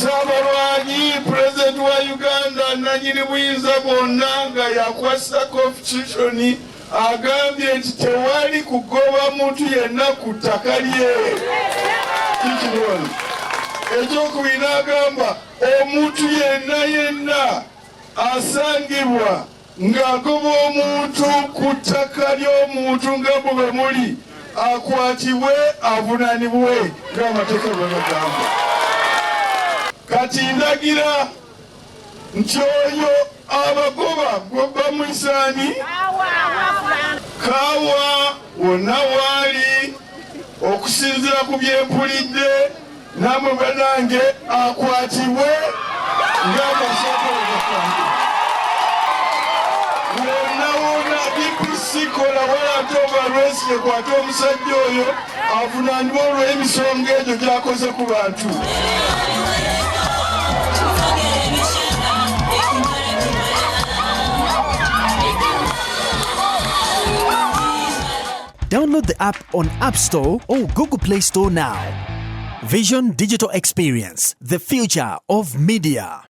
Ssaabalwanyi Pulezidenti wa Uganda nanyini buyinza bwonna nga yakwasa constitution agambye nti tewali kugoba muntu yenna ku ttaka lye. Kikirwano ekyokubiri n'agamba omuntu yenna yenna asangibwa ng'agoba omuntu ku ttaka ly'omuntu nga bwe bwe muli akwatibwe avunaanibwe ng'amateeka bwe gagamba. Kati ndagira nti oyo abagoba gwe bamuyisa ani? Kaawa wonna waali okusinziira ku byempulidde namwe banange akwatibwe ng'amateeka bwe gagamba. Wonna wonna DPC kola warrant of arrest ekwate omusajja oyo avunaanibwe olw'emisonga egyo gy'akoze ku bantu. Download the app on App Store or Google Play Store now. Vision Digital Experience, the future of media.